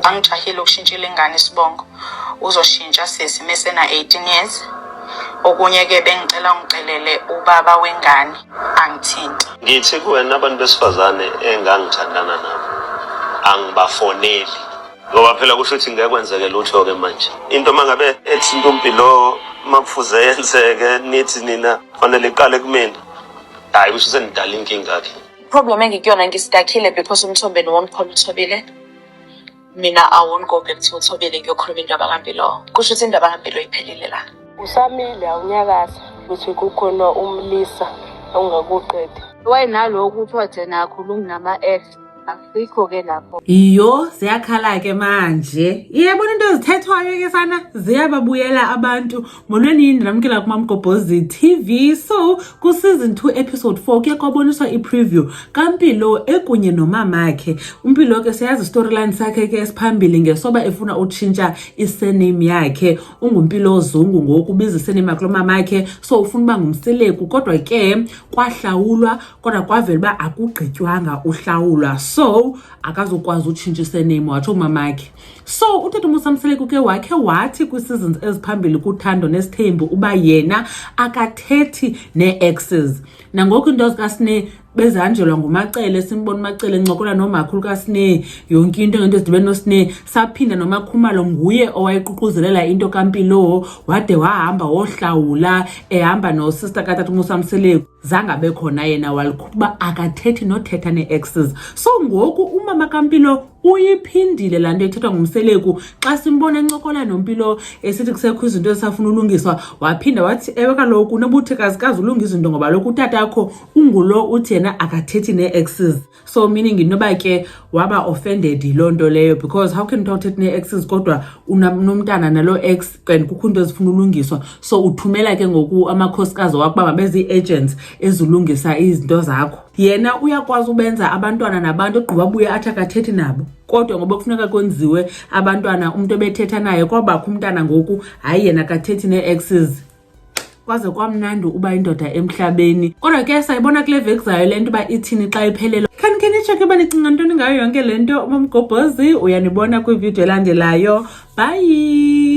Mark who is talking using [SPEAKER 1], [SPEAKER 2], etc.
[SPEAKER 1] Angijahile ukushintshela ingane isibongo. Uzoshintsha sisi mesena 18 years. Okunye ke bengicela ungicelele ubaba wengane angithinte.
[SPEAKER 2] Ngithi kuwena, abantu besifazane engangithandana nabo angibafoneli, ngoba phela kusho ukuthi ngeke kwenzeke lutho-ke manje. Into uma ngabe ethinta uMpilo, uma kufuze yenzeke, nithi nina fanele iqale kumina, hhayi, kusho senidala inkinga-ke.
[SPEAKER 3] Problem engikuyona, ngi-stuckile because uMthombeni won't call uThobile. Mina I won't go back to uThobile ngiyokhuluma indaba kaMpilo. Kusho ukuthi indaba kaMpilo iphelile la.
[SPEAKER 4] Usamile, awunyakaza ukuthi kukhona umlisa ongakuqedi.
[SPEAKER 5] Wayenalokhu kuthiwa thina akhulumi nama-ex, asikho-ke lapho.
[SPEAKER 6] Iyo, ziyakhala ke manje. Iyabona into ezithethwayo ke sana, ziyababuyela abantu. Molweni yini, namkela kuMamgobhozi TV. So ku season 2 episode 4 kuye kwaboniswa i-preview kaMpilo ekunye nomamakhe. UMpilo ke siyazi storyline sakhe ke esiphambili ngesoba efuna utshintsha i-surname yakhe. UnguMpilo Zungu ngoku, ubiza i-surname yakhe mamakhe, so ufuna uba nguMseleku, kodwa ke kwahlawulwa, kodwa kwavela uba akugqitywanga uhlawulwa, so akazukwazi utshintsha i-surname, watsho umamakhe. So utata uMusa Mseleku ke wakhe wathi kwii-seasons eziphambili kuThando Nesithembu uba yena akathethi nee-exes. Nangoku into zikaSine bezihanjelwa nguMacele, simbona uMacele encokola nomakhulu kaSine, yonke into ngento ezidibene noSine. Saphinda noMakhumalo, nguye owayeququzelela into kaMpilo, wade wahamba wohlawula ehamba no-sister katata uMusa Mseleku, zange abe khona yena, walikhupha uba akathethi nothetha nee-exes. So ngoku umama kaMpilo uyiphindile laa nto ethethwa nguMseleku xa simbona encokola noMpilo, esithi kusekho izinto ezisafuna ulungiswa. Waphinda wathi, ewe kaloku, nobuthi kazikazi ulunga izinto, ngoba loku utatakho ungulo uthi yena akathethi nee-exes. So meaning inoba ke waba offended yiloo nto leyo, because how can kuthiwa uthethi nee-exes kodwa unomntana naloo ex and kukho into ezifuna ulungiswa? So uthumela ke ngoku amakhosikazi wakho uba mabe zii-agents ezilungisa izinto zakho. Yena uyakwazi ubenza abantwana nabantu, ogqiba abuye athi akathethi nabo, kodwa ngoba kufuneka kwenziwe abantwana, umntu ebethetha naye kwabakho umntana ngoku, hayi, yena akathethi nee-exes. Kwaze kwamnandi uba indoda emhlabeni. Kodwa ke sayibona kule veki zayo le nto uba ithini xa iphelelwa. Khanikhe nitsho ke uba nicinga ntoni ngayo yonke le nto. UMamgobhozi uyanibona kwividiyo elandelayo. Bye.